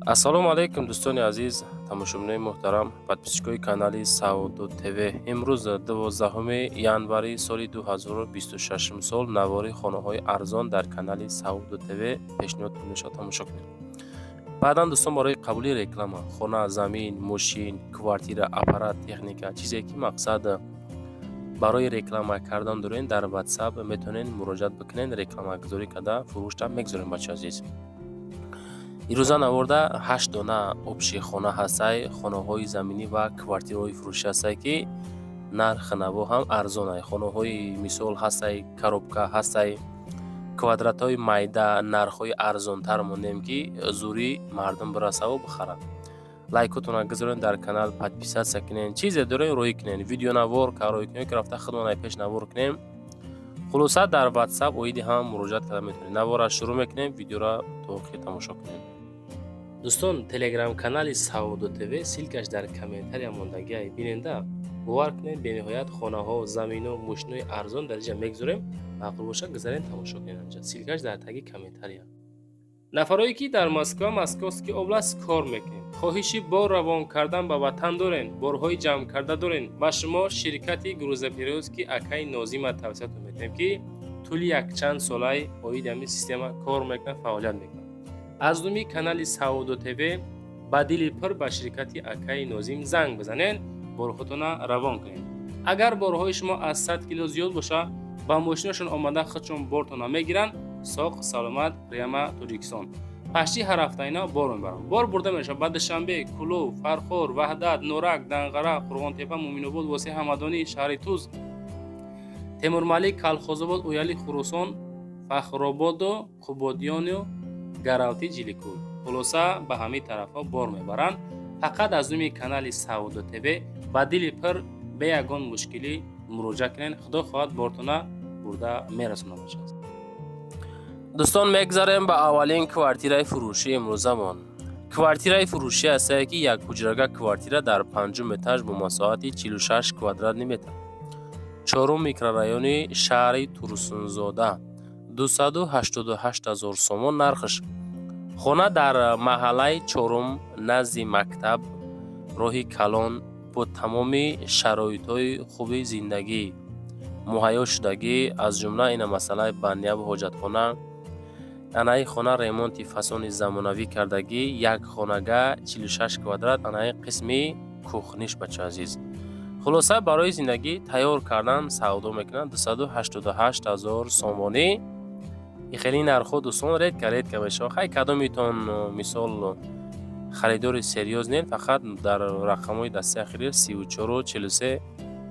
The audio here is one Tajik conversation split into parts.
Ассалому алайкум, дӯстони азиз, тамошобинони муҳтарам, подписчикои канали Савдо ТВ. Имрӯз, 12 январи соли 2026 сол, навори хонаҳои арзон дар канали Савдо ТВ пешниҳод мешавад, тамошо кунед. Баъдан, дӯстон, барои қабули реклама, хона, замин, мошин, квартира, аппарат, техника, чизе ки мақсад барои реклама кардан дорен, дар WhatsApp метавонед муроҷиат бикунед, рекламагузорӣ карда, фурӯшта мегузорем. Бачаи азиз, ирӯза наворда ҳашт дона общий хона ҳастай, хонаҳои заминӣ ва квартираҳои фурӯшӣ ҳастай, ки нархи наво ҳам арзонай. Хонаҳои, мисол, ҳастай коробка, ҳастай квадратҳои майда, нархҳои арзонтар мондем, ки зӯри мардум бирасаву бихарад. Лайкотона гузорен, дар канал подписаться кунен, чизе дорен, рӯӣ кунен, видеонавор рӯӣ кунен, ки рафта худмон пеш навор кунем. Хулоса, дар WhatsApp оиди ҳам муроҷиат карда метавонед. Навора шурӯъ мекунем, видеоро то охир тамошо кунем. Дӯстон, телеграм-канали Савдо ТВ, ссылкаш дар комментария мондагиай, биненда. Бовар кунед, бениҳоят хонаҳо, замино, мошинои арзон дар инҷа мегузорем. Маъқул бошад, гузарен, тамошо кунед анҷа, ссылкаш дар таги комментария. Нафарое ки дар Москва, Московский область кор мекунед, хоҳиши бор равон кардан ба ватан дорен, борҳои ҷамъ карда дорен, ба шумо ширкати грузоперевозки акаи Нозима тавсиятон метиҳем, ки тӯли якчанд солаи оиди ҳамин система кор мекунад, фаъолият мекунад. Аз номи канали Савдо ТВ ба дили пур ба ширкати акаи Нозим занг бизанед, борҳотона равон кунед. Агар борҳои шумо аз 100 кило зиёд боша, ба мошинашон омада, худшон бортона мегиранд, соқ саломат прямо Тоҷикистон. Пашти ҳар ҳафта ина бор мебаранд. Бор бурда мешавад ба Душанбе, Кӯлоб, Фархор, Ваҳдат, Норак, Данғара, Қурғонтепа, Муъминобод, Восеъ, Ҳамадонӣ, шаҳри Туз, Темурмалик, Калхозобод, Ояли, Хуросон, Фахрободу Қубодиёну Гаравти, Ҷиликул. Хулоса, ба ҳамин тарафҳо бор мебаранд. Фақат аз номи канали Савдо ТВ ба дили пур, бе ягон мушкилӣ муроҷиат кунед, худо хоҳад, бортона бурда мерасонад бошад. Дӯстон, мегзарем ба аввалин квартираи фурӯшии имрӯзамон. Квартираи фурӯшӣ ҳастае, ки як ҳуҷрага квартира дар панҷум этаж бо масоҳати 46 квадратный метр, чорум микрорайони шаҳри Турсунзода, 288 000 сомон нархш. Хона дар маҳаллаи чорум, назди мактаб, роҳи калон, бо тамоми шароитҳои хуби зиндагӣ муҳайё шудагӣ, аз ҷумла ина масъалаи баняву ҳоҷатхона. Анаи хона ремонти фасони замонавӣ кардагӣ, як хонага, 46 квадрат. Анаи қисми кухниш, бача азиз. Хулоса, барои зиндагӣ тайёр кардан савдо мекунанд, 288 000 сомонӣ. Хеле нархҳо, дӯстон, редко редко мешавад. Хай, кадомитон, мисол, харидори серьёз нен, фақат дар рақамҳои дастаи ахири 34 43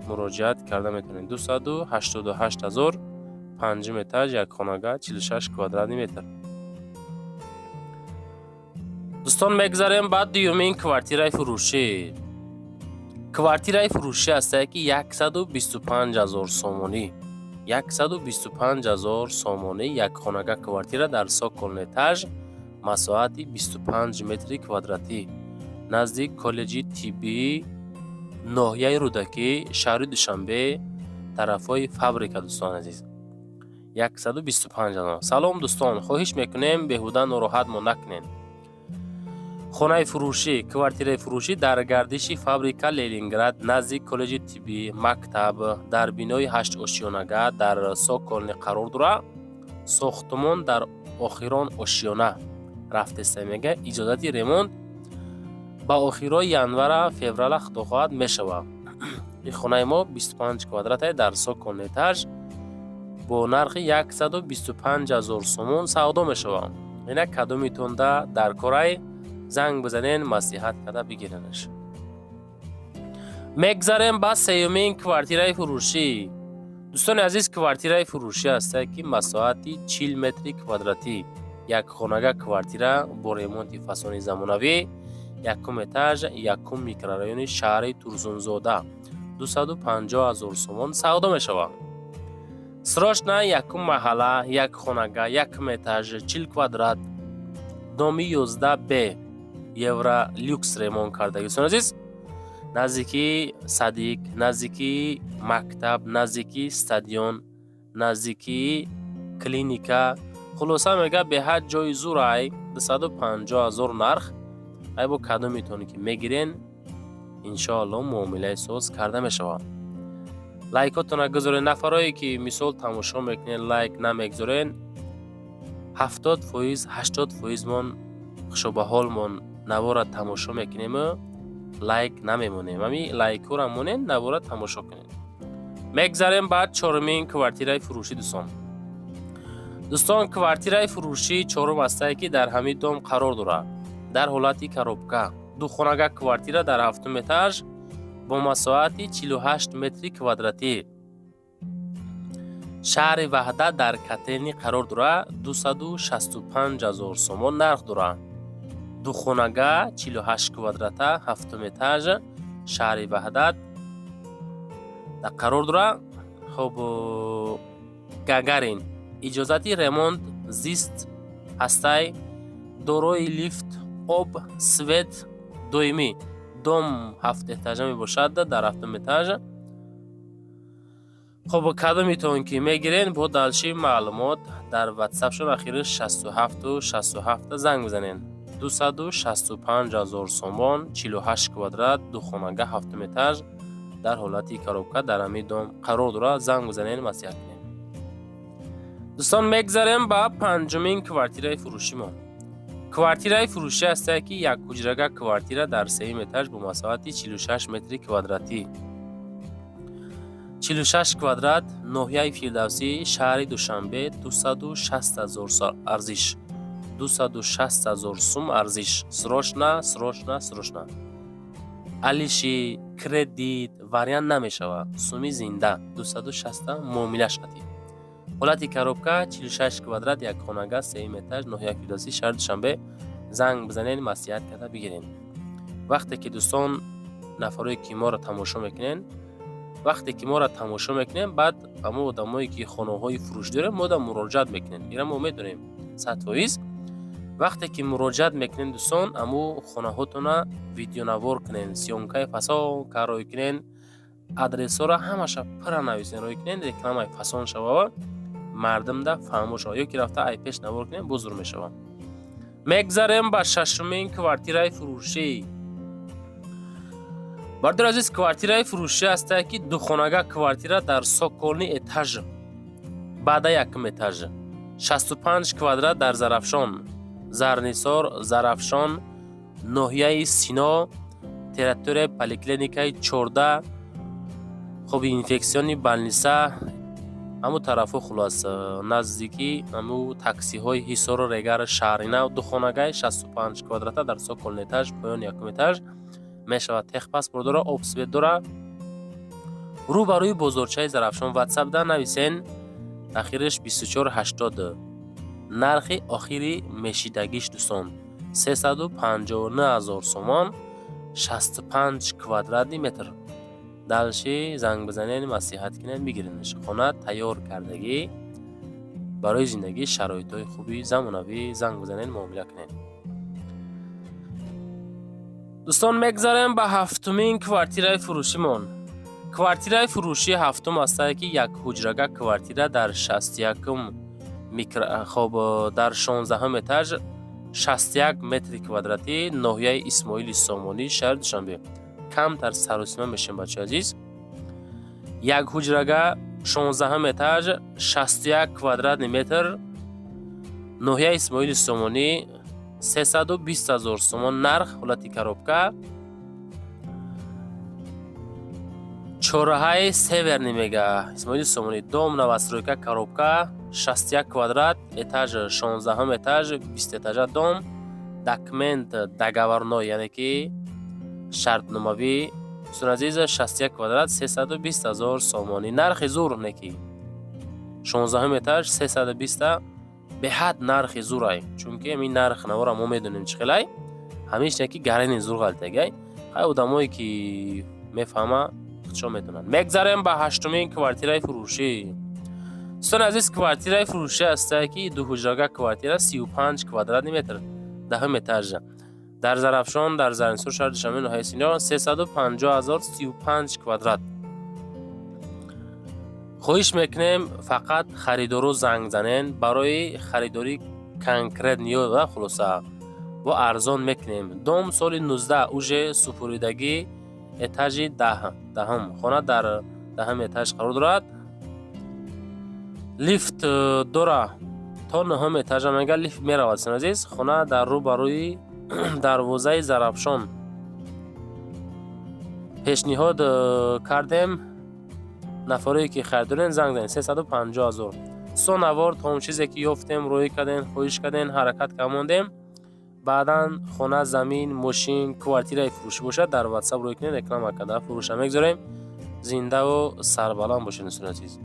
муроҷиат карда метавонед. 288 000, панҷум этаж, якхонага, 46 квадратный метр. Дӯстон, мегзарем ба дуюмин квартираи фурӯшӣ. Квартираи фурӯшӣ ҳастае, ки 125 000 сомонӣ, 125 000 сомонӣ, якхонага квартира дар цокольный этаж, масоҳати 25 метри квадратӣ, назди коллеҷи тиббӣ, ноҳияи Рӯдакӣ, шаҳри Душанбе, тарафҳои фабрика. Дӯстони азиз, 125 000. Салом, дӯстон, хоҳиш мекунем, беҳуда нороҳатмон накунед. Хонаи фурӯшӣ, квартираи фурӯшӣ дар гардиши фабрика Ленинград, назди коллеҷи тиббӣ, мактаб, дар бинои ҳаштошёнага дар цокольный қарор дорад. Сохтумон дар охирон ошёна рафтеста. Мега, иҷозати ремонт ба охирои январа, феврала, худо хоҳад, мешавад. Ин хонаи мо 25 квадрате, дар цокольный этаж, бо нархи 125 000 сомон савдо мешавад. Инак, кадомитонда дар корай, занг бизанен, маслиҳат карда бигиренаш. Мегзарем ба сеюмин квартираи фурӯшӣ. Дӯстони азиз, квартираи фурӯшӣ ҳастае, ки масоҳати 40 метри квадратӣ, як хонага квартира бо ремонти фасони замонавӣ, якум этаж, якум микрорайони шаҳри Турсунзода, 250 000 сомон савдо мешавад. Срочно, якум маҳалла, як хонага, якум этаж, 40 квадрат, доми 11 б, евролюкс ремонт кардаги. Дӯстони азиз, наздикии садик, наздикии мактаб, наздикии стадион, наздикии клиника. Хулоса, мега, беҳад ҷои зурай. 250 000 нарх. Ай бо кадометоне ки мегирен, иншоалло, муомилаи соз карда мешавад. Лайкотона гузорен. Нафарое ки, мисол, тамошо мекунен, лайк намегузорен, 70%, 80%мон хушобаҳолмон навора тамошо мекунему лайк намемонем. Ами лайкҳоро монен, навора тамошо кунед. Мегзарем ба чорумин квартираи фурӯшӣ, дӯстон. Дӯстон, квартираи фурӯшии чорум ҳастае, ки дар ҳамин дом қарор дорад, дар ҳолати коробка, духонага квартира дар ҳафтум этаж бо масоҳати 48 метри квадратӣ, шаҳри Ваҳдат, дар Котельный қарор дорад. 265 ҳазор сомон нарх дорад. Духонага, 48 квадрата, ҳафтум этаж, шаҳри Ваҳдат қарор дорад. Хоб, Гагарин, иҷозати ремонт, зист ҳастай, дорои лифт, об, свет доимӣ. Дом ҳафт этажа мебошад, дар ҳафтум этаж. Хоб, кадомитон ки мегирен, бо дальше маълумот дар ватсапшон ахири 67-67 занг бизанен. 265 ҳазор сомон, 48 квадрат, духонага, ҳафтум этаж, дар ҳолати коробка, дар ҳамин дом қарор дорад. Занг бизанен, маслиҳат кунем. Дӯстон, мегзарем ба панҷумин квартираи фурӯшимон. Квартираи фурӯшӣ ҳастае, ки як ҳуҷрага квартира дар сеюм этаж бо масоҳати 46 метри квадратӣ, 46 квадрат, ноҳияи Фирдавсӣ, шаҳри Душанбе, 260 ҳазор арзиш, 260 ҳазор сум арзиш. Срочно, срочно, срочно. Алиши кредит вариант намешавад, суми зинда 260 муомилаш қатӣ. Ҳолати коробка, 46 квадрат, як хонага, сеюм этаж, ноҳияи Фирдавсӣ, шаҳри Душанбе. Занг бизанед, маслиҳат карда бигиред. Вақте ки, дӯстон, нафарое ки моро тамошо мекунед, вақте ки моро тамошо мекунем, баъд ҳамон одамое ки хонаҳои фурӯш дорем, мода муроҷиат мекунем. Ира мо медонем 100%. Вақте ки муроҷиат мекунем, дӯстон, аму хонаҳотона видеонавор кунен, съёмкаи фасон кароӣ кунен, адресҳоро ҳамаша пурра нависен, роӣ кунен, рекламаи фасон шавава, мардумда фаҳмо шава. Ё ки рафта ай пеш навор кунем, бузур мешавад. Мегзарем ба шашумин квартираи фурӯшӣ. Бардори азиз, квартираи фурӯшӣ ҳастае, ки духонага квартира дар цокольный этаж, баъда якум этаж, 65 квадрат, дар Зарафшон, Зарнисор, Зарафшон, ноҳияи Сино, территорияи поликлиникаи 14, хоби инфекционный больница, ҳамун тарафҳо, хулос, наздикӣ ҳаму таксиҳои Ҳисору Регар, шаҳри нав. Духонагаи 65 квадрата дар цокольный этаж, поёни якум этаж мешавад. Техпаспорт дора, об, свет дора, рӯ ба рӯи бозорчаи Зарафшон. Ватсапда нависен, ахираш 2480. Нархи охири мешидагиш, дӯстон, 359 ҳазор сомон, 65 квадратный метр. Дальше занг бизанед, маслиҳат кунед, бигиренаш. Хона тайёр кардагӣ, барои зиндагӣ шароитҳои хуби замонавӣ. Занг бизанед, муомила кунед. Дӯстон, мегзарем ба ҳафтумин квартираи фурӯшимон. Квартираи фурӯшии ҳафтум ҳастае, ки як ҳуҷрага квартира дар 61-ум хоб, дар 16-ум этаж, 61 метри квадратӣ, ноҳияи Исмоили Сомонӣ, шаҳри Душанбе. Камтар саросима мешем, бачаи азиз. Як ҳуҷрага, 16-ум этаж, 61 квадратный метр, ноҳияи Исмоили Сомонӣ, 320 ҳазор сомон нарх, ҳолати коробка, чораҳаи Северный мега, Исмоили Сомонӣ, дом новостройка, коробка, 61 квадрат, этаж 16-ум этаж, 20 этажа дом. Документ договорной, яъне ки шартномавӣ. Дӯстон азиз, 61 квадрат, 320 ҳазор сомонӣ нархи зур неки, 16-ум этаж, 320 беҳад нархи зурай, чунки ҳамин нарх навора мо медонем чӣ хелай, ҳамешне ки гарани зур ғалтагай. Хай, одамое ки мефаҳма, худшон медонанд. Мегзарем ба ҳаштумин квартираи фурӯшӣ. Дӯстони азиз, квартираи фурӯшӣ ҳастае, ки дуҳуҷрага квартира, 35 квадратный метр, 10-ум этаж, дар Зарафшон, дар Заринсур, шаҳри Душанбе, ноҳияи Сино, 350 ҳазор, 35 квадрат. Хоҳиш мекунем, фақат харидору занг занен барои харидорӣ конкретно. Хулоса, Бо арзон мекунем. Дом соли 19, уже супуридагӣ, этажи даҳум. Хона дар даҳум этаж қарор дорад, лифт дора, то нӯҳум этажа мега лифт меравад. Дӯстони азиз, хона дар рӯ ба рӯи дарвозаи Зарафшон пешниҳод кардем. Нафарое ки харидорен, занг занед, 350 000. Со навор то он чизе ки ёфтем, рӯӣ кардем, хоҳиш кардем, ҳаракат камондем. Баъдан хона, замин, мошин, квартираи фурӯшӣ бошад, дар Ватсап рӯй кунед, реклама карда фурӯша мегузорем. Зиндаву сарбаланд бошед, дӯстони азиз.